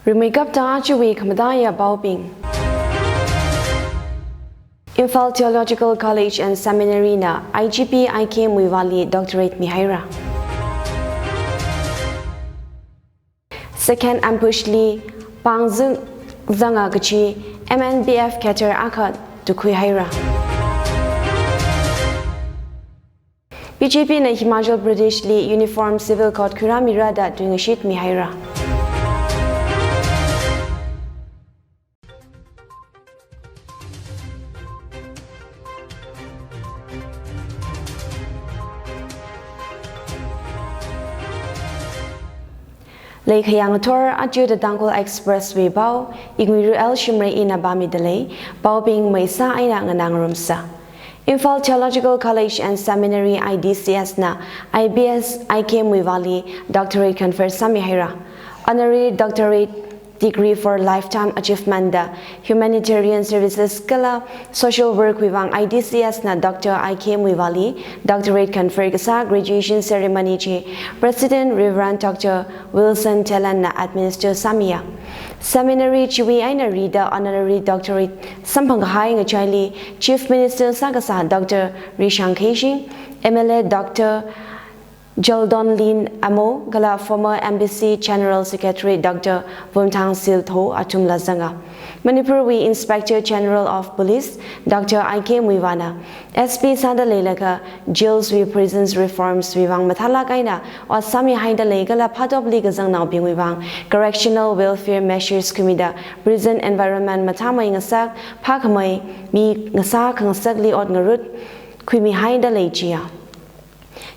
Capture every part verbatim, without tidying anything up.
Rimeikapta ajawui khamataiya paobing. Imphal Theological College and Seminary na I G P I K Muivahli doctorate mihaira. Second ambush li pāngzang zanga kachi M N B F cadre akha tukhuihaira. B J P na Himachal Pradesh li uniform civil code khuirāmira da tuingashit mihaira. Leikhayang thor achuda Tangkhul Express wui pao, Ingwiru L Shimray ina pāmidalei, paobing maisa eina nganāngarumsa. Imphal Theological College and Seminary, I T C S na I B S I K Muivahli doctorate confer sāmihaira. Honorary doctorate degree for lifetime achievement da humanitarian services kala social work wui vang I T C S na Doctor I K Muivahli doctorate confer kasā graduation ceremony chi President Reverend Doctor Wilson Telan na administer sāmiya. Seminary chiwui eina rida honorary doctorate samphang kahai ngachaili Chief Minister sākasā Doctor Rishang Keishing, M L A Doctor Jaldon Lin Amo kala former M B C General Secretary Doctor Vumthang Siltho athumla zanga. Manipur wui Inspector General of Police Doctor I K Muivahna S P sāda leilaga jails wui prisons reforms wui vang mathālāk eina ot sāmihaida lei kala phatopli kazangnaobingwui vang correctional welfare measures khuimida prison environment mathāmei ngasak, phākhamei mi ngasā khangasakli ot ngarut khuimihaida lei chiya.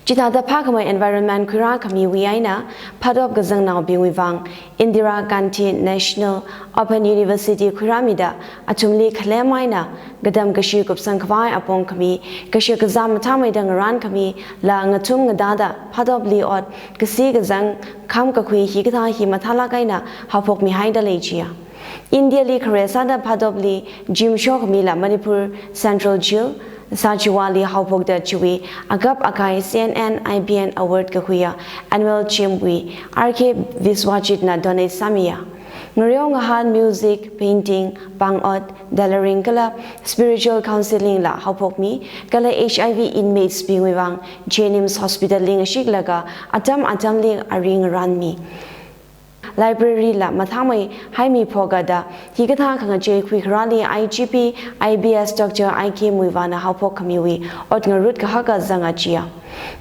Chithāda phākhamei environment khuirākhamiwui eina phatop kazangnaobingwui vang Indira Gandhi National Open University khuirāmida athumli khalem eina katam kashi kupsang khavai apong khami, kashak kazā mathāmeida ngarān khami, la ngathum ngatāda phatopli ot, kasi kazang, kham kakhui hikathā hi mathālāk eina haophokmihaida lei chiya. India li khare sāda phatopli gym shokhamila Manipur Central Jail, Sachiwali haophokda chiwui akap akai C N N I B N Award kakhuiya annual gym wui R K Viswajit na donate sāmiya. Ngareo ngahān music, painting, pāng ot, tailoring kala spiritual counseling la haophokmi, kala H I V inmates bingwui vang JNIMS Hospital li ngashiklaga atam atamli ari ngarānmi. Library la mathāmei haimi phoka da, hikathā khangachei khuikharāli I G P I B S Doctor I K Muivahna haophok khamiwui ot ngarut kahaka zanga chiya.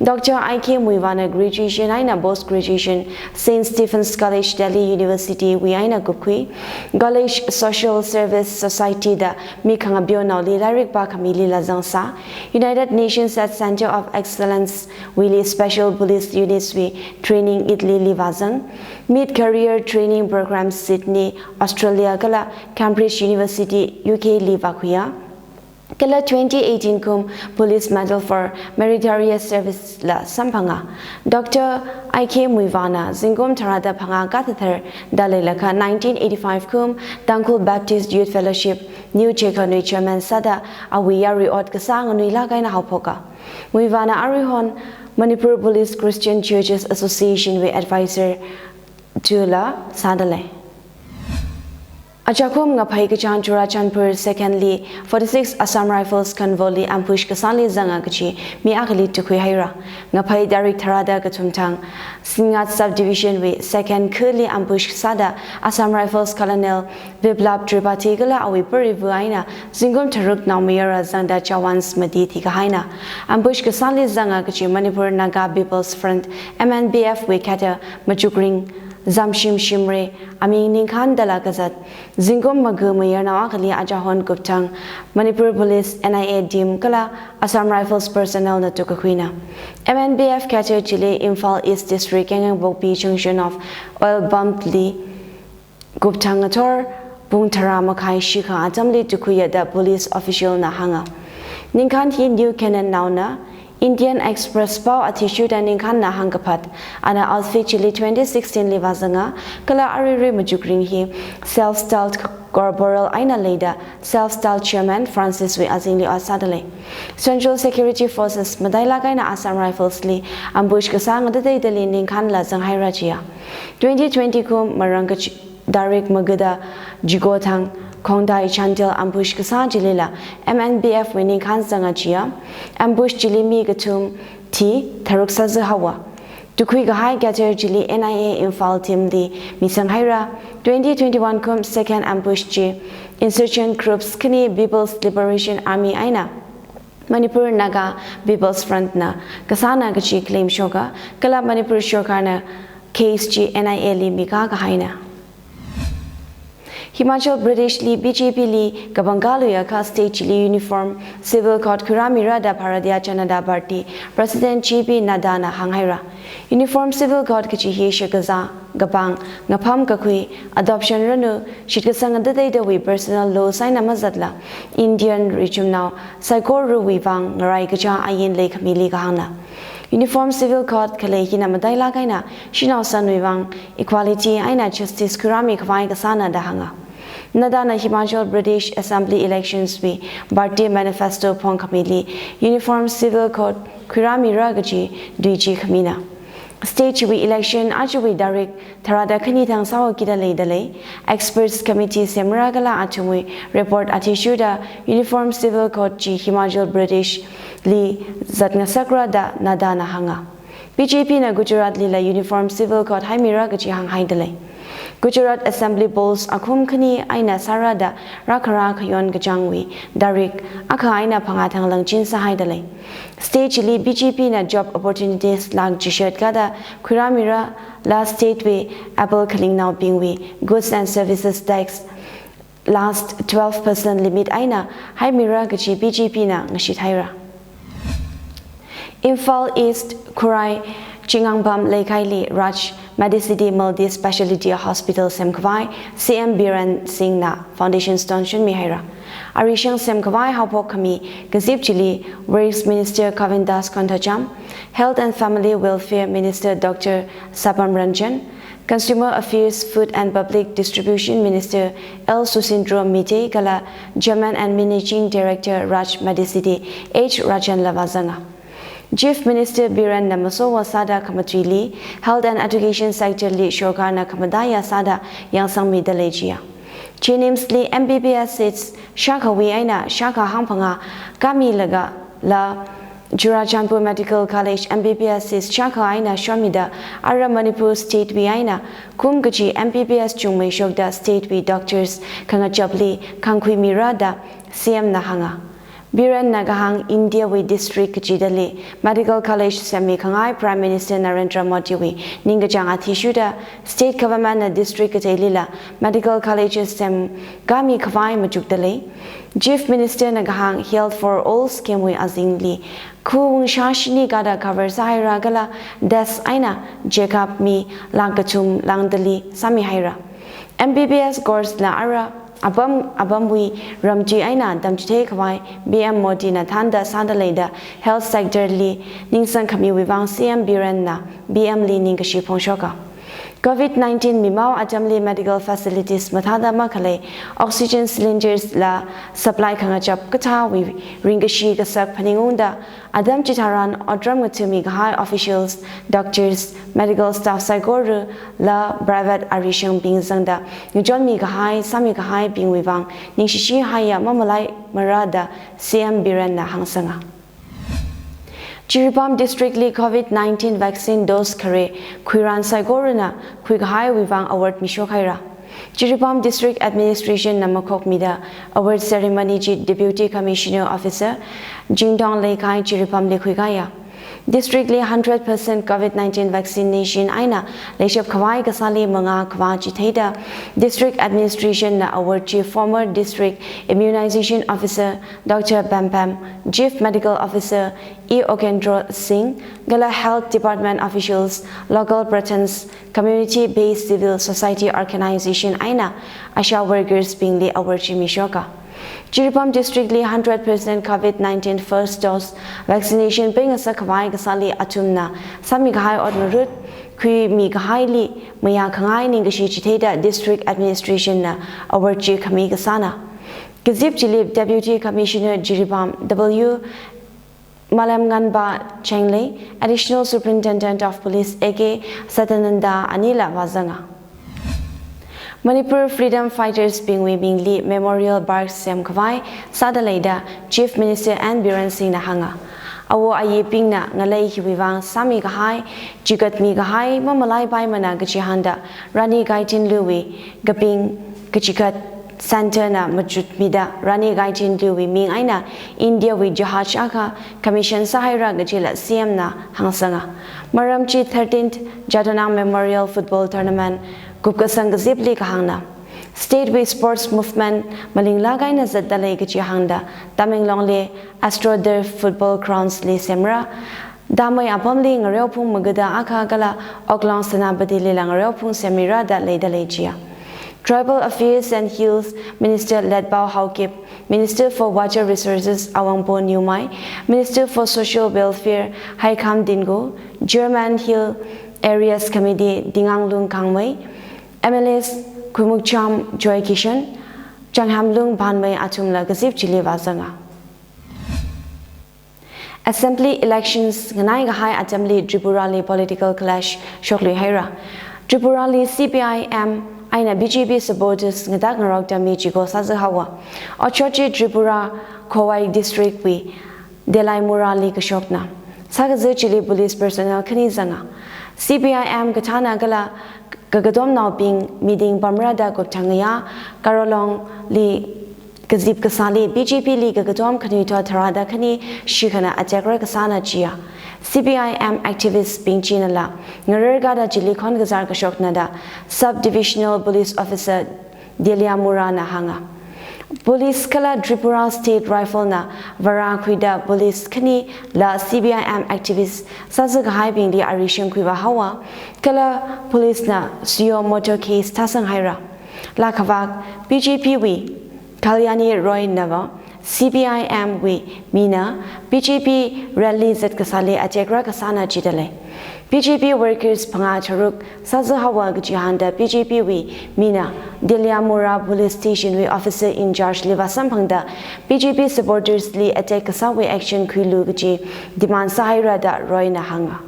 Doctor I K Muivahna graduation eina post graduation Saint Stephen's College Delhi University wui eina kupkhui, College Social Service Society da mi khangapeo naoli lairik pākhamilila zangsā, United Nations at Center of Excellence wuili Special Police Units wui training Italy li vāzang, Mid Career Training Program Sydney, Australia kala Cambridge University, U K li vākhuiya. Kala twenty eighteen kum Police Medal for Meritorious Service la samphanga. Doctor I K Muivahna zingkum tharāda phangā kathāthar da leilakha nineteen eighty-five kum Tangkhul Baptist Youth Fellowship New Chekhon wui chairman sāda awui yarui ot kasā nganuilāk eina haophoka. Muivahna aruihon Manipur Police Christian Churches Association wui advisor tula sādalei. Ajakum ngaphei kachāng Churachandpur second li forty-six Assam Rifles convoy li ambush kasāli zanga kachi mi akhali tukhuihaira. Ngaphei tarik tharāda kathum thang Singngat Subdivision wui second khali ambush sāda Assam Rifles Colonel Biplab Tripathi kala awui parivu eina zingkum tharuk naomayara zangda jawans mati thikahaina. Ambush kasāli zanga kachi Manipur Naga People's Front, M N P F wui cadre machukring Zamshim Shimray, aming Ningkhan dala kazat, zingkum maga mayarnao akhali ajahon kupthang Manipur Police, N I A team kala Assam Rifles personnel na tukakhuina. M N P F cadre chili Imphal East District Kengengpokpi junction of oil pump li kupthang ngathor pung tharā makhai shikha atamli tukhuiya da police official na hānga. Ningkhan hi New Canaan naona, Indian Express pao athishurda Ningkhan na hāngkaphat, ana outfit chili twenty sixteen li vāzanga, kala aruirui machukring hi self-styled corporal eina leida self-styled chairman Francis wui azingli ot sādalei. Central Security Forces matailāk eina Assam Rifles li ambush kasā ngatateidali Ningkhan la zanghaira chiya. Twenty twenty kum marang kachi Tarik magada Jigong thang Khongdai Chandel ambush kasā chilila M N B F wui ningkhān zanga chiya. Ambush chili mi kathum thi, tharuk sāzā haowa. Tukhui kahai gadar chili N I A Imphal team li misang haira. Twenty twenty-one kum second ambush chi insurgent groups khani People's Liberation Army eina Manipur Naga People's Front na kasāna kachi claim shoka, kala Manipur sorkarna case chi N I A li mikā kahaina. Himachal Pradesh li B J P li kapangkā luiakha state chili uniform civil code khuirāmira da Bharatiya Janata Party President J P Nadda na hānghaira. Uniform civil code kachi hi shakazā, kapang, ngapham kakhui, adoption ranu, shitkasang ngateiteida wui personal laws eina mazatla Indian richumnao saikorawui vang ngarai kachā ain leikhamili kahāngna. Uniform civil code khalei hina matailāk eina shanao sanwui vang equality eina justice khuirāmi khavai kasāna da hānga. Nadda na Himachal Pradesh Assembly Elections wui party manifesto phongkhamili uniform civil code khuirāmira kachi tui chi khamina. State chiwui election ajawui tarik tharāda khani thang sāokida leida lei. Experts committee semra kala athumwui report athishurda uniform civil code chi Himachal Pradesh li zatngasakra da Nadda na hānga. B J P na Gujarat lila uniform civil code haimira kachi hānghaida lei. Gujarat Assembly polls akhum khani eina sāra da rākhara khayon kachāngwui tarik akha eina phangā thang langchin sāhaida lei. State chili B J P na job opportunities lakh chishat kada khuirāmira, la state wui apple khalingnaobingwui goods and services tax last twelve percent limit eina haimira kachi B J P na ngashithaira. Imphal East Khurai Chingangbam Leikaili Raj Medicity Multi Speciality Hospital semkhavai C M Biren Singh na foundation stone shunmihaira. Arishang semkhavai haophok khami kazip chili Works Minister Govindas Kontacham, Health and Family Welfare Minister Doctor Sapam Ranjan, Consumer Affairs, Food and Public Distribution Minister L Susindro Mite kala Chairman and Managing Director Raj Medicity H Rajan la vāzanga. Chief Minister Biren na masowa sāda khamatuili, health and education sector li sorkarna khamataiya sāda yangsangmida lei chiya. JNIMS li M B B S seats shākhawui eina shākha hangphangā kāmilaga la Churachandpur Medical College M B B S seats shākha eina shomida ara Manipur state wui eina kum kachi M B B S chungmei shokda state wui doctors khangachapli khangkhuimira da C M na hānga. Biren na kahāng India wui district kachidali medical college semmi khangai Prime Minister Narendra Modi wui ningkachāng athishurda state government na district kateilila medical colleges semkāmi khavai machukda lei. Chief Minister na kahāng Health for All scheme wui azingli khuwung shāshini kada cover sāhaira kala test eina checkup mi lakh kathum lāngdali sāmihaira. M B B S course la ara apam apamwui ramtui eina tamchithei khavai P M Modi na thānda sāda leida health sector li ningsang khamiwui vang C M Biren na P M li ningkashi phongshoka. Covid nineteen mimao atamli medical facilities mathāda makhalei oxygen cylinders la supply khangachap kathāwui ringkashi kasak phaningungda atam chitharan otram ngathami kahai officials, doctors, medical staff saikora la private arishangbing zangda ngachonmi kahai, sāmi kahaibingwui vang ningshishi haiya mamalaimara da C M Biren na hāngsanga. Jiribam District li Covid nineteen vaccine dose khare khuiran saikorana khuikahaiwui vang award mishokhaira. Jiribam District Administration na makhokmida award ceremony chi Deputy Commissioner Officer Jingdong Leikai Jiribam li khuikaya. District li hundred percent Covid nineteen vaccination eina leishap khavai kasāli mangā khavā chitheida District Administration na award chi former District Immunization Officer Doctor Pempem, Chief Medical Officer E Okendro Singh, kala Health Department officials, local practitioners, community-based civil society organization eina ASHA workers bingli award chi mishoka. Jiribam District li hundred percent Covid nineteen first dose vaccination peingasak khavai kasāli athumna sāmi kahai ot ngarut khuimi kahaili mayā khangai ningkashi chitheida District Administration na award chi khami kasāna. Kazip chili Deputy Commissioner Jiribam W Malamnganba Chenglei, Additional Superintendent of Police A K Sadananda anila vāzanga. Manipur Freedom Fighters bingwui mingli Memorial Park semkhavai sāda lei da Chief Minister N Biren Singh na hānga. Awo ayibingna ngalei hiwui vang sāmikahai, chigatmikahai mamalaipaimana kachi hāngda Rani Gaidinliu wui kaping kachigat Centre na machutmida Rani Gaidinliu wui ming eina India wui jahaj akha commission sāhaira kajila C M na hāngsanga. Maram chi thirteenth Jadonang Memorial Football Tournament kupkasang kazipli kahāngna. State wui sports movement malinglāk eina zatda lei kachi hāngda Tamenglong li Astro Turf Football Grounds li semra. Damei apamli ngareophung magada akha kala Oklong Senapati lila ngareophung semira da leida lei chiya. Tribal Affairs and Hills Minister Letpao Haokip, Minister for Water Resources Awangpon Newmai, Minister for Social Welfare Haikham Dingo, Chairman Hill Areas Committee Dinganglung Kangmei, M L As Khuimukcham Joy Kishan, Changhamlung Banmei athumla kazip chili vāzanga. Assembly elections nganaikahai atamli Tripura li political clash shokluihaira. Tripura li C P I M eina B J P supporters ngatak ngarokta mi chiko sāzakhaowa. Ochochi Tripura Khowai District wui Delaimura li kashokna. Sākaza chili police personnel khani zanga. C P I M kathāna kala kakatomnaobing meeting pamra da kupthang ngayā Karolong li kazip kasāli B J P li kakatom khanuithot tharāda khani shikhana attack rākasāna chiya. C P I M activist bing chinala ngararkada chili khon kazar kashokna da Sub Divisional Police Officer Deliamura na hānga. Police kala Tripura State Rifle na vara khuida police khanila C P I M activist sāzakahaibingli ari shangkhui vāhaowa, kala police na suyo motor case thāsanghaira. Lakhavak B J P wui Kalyani Roy nava C P I M wui mina B J P rally zat kasāli attack rākasāna chida lei. B J P workers phangā tharuk sāzakhaowa kachi hāngda B J P wui mina Deliamura Police Station wui officer in charge li vāsamphangda B J P supporters li attack kasāwui action khuilu kachi demand sāhaira da Roy na hānga.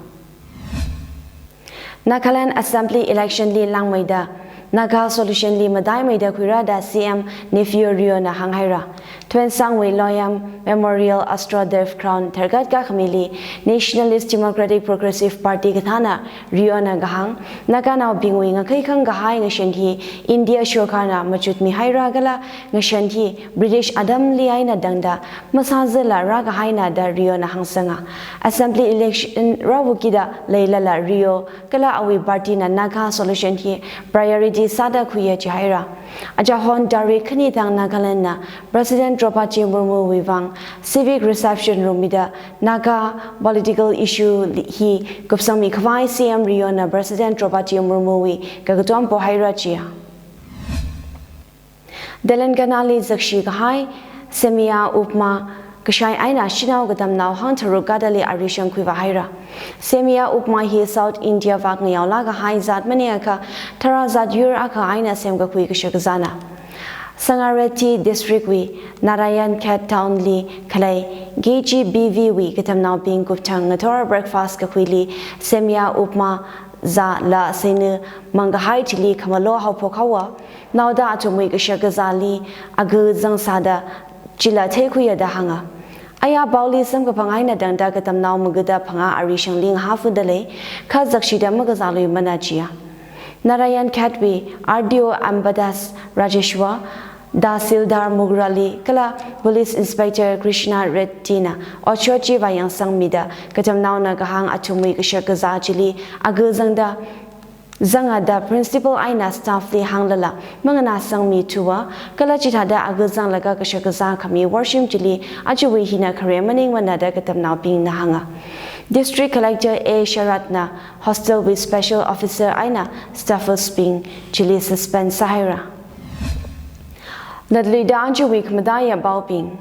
Nagaland Assembly election li langmeida Naga solution li mataimeida khuira da C M Neiphiu Rio na hānghaira. Tuensangwui Loyang Memorial Astro Turf Ground tharkat kakhamili Nationalist Democratic Progressive Party kathāna Rio na kahāng, Naganaobingwui ngakheikhang kahai ngashan hi India sorkarna machutmihaira kala ngashan hi British atamli eina tangda masāzala rākahaina da Rio na hāngsanga. Assembly election rāvukida leilala Rio kala awui party na Naga solution hi priority sāda khuiya chihaira. Achahon tarik khani thang Nagaland na President Draupadi Murmu wui vang civic reception rāmida Naga political issue hi kupsangmikhavai C M Rio na President Draupadi Murmu wui kakatom pohaira chiya. Telangana li zakshi kahai Semia Upma kashai eina shanao katamnao hangtharuk kadali ari shangkhui vāhaira. Semia Upma hi South India vak ngayaolāk kahai zat maningakha tharā zat yur akha eina semkakhui kashakazāna. Sangareddy District wui Narayankhet Town li khalei K G B V wui katamnaobing kupthang ngathor breakfast kakhuili Semia Upma zāla seina mangkahai chili khamalo haophok haowa. Naoda athumwui kashakazāli aga zangsāda chila theikhuiya da hānga. Aya paoli samkaphang eina tangda katamnao magada phangā ari shangling hafuda lei, kha zakshida makazāluimana chiya. Narayankhet wui R D O Ambadas Rajeshwar, Tahsildar Mugrali kala Police Inspector Krishna Reddy na otshot chi vāyangsangmida katamnaona kahāng athumwui kashakazā chili aga zangda zanga da principal eina staff li hānglala manganāsangmithuwa, kala chithāda aga zanglaga kashakazā khami worshim chili ajawui hina khare maningmana da katamnaobingna hānga. District Collector A Sharat na hostel wui special officer eina staffers bing chili suspend sāhaira. Natluida ajawui khamataiya paobing.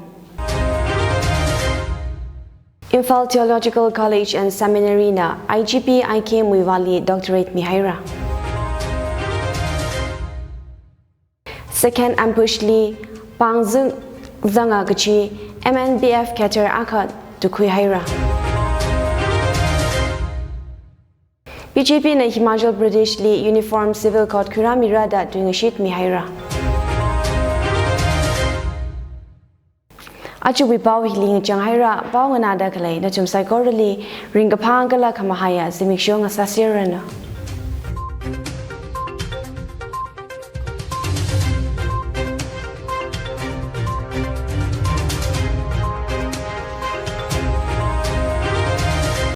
Imphal Theological College and Seminary na I G P I K Muivah li doctorate mihaira. Second ambush li pāng zung zanga kachi M N B F cadre akha tukhuihaira. B J P na Himachal Pradesh li Uniform Civil Code khuirāmira da tuingashit mihaira. Ajawui pao hili ngachang haira. Pao nganāda khalei nathum saikorali ringkaphā kala khamahaiya zimiksho ngasāserranu.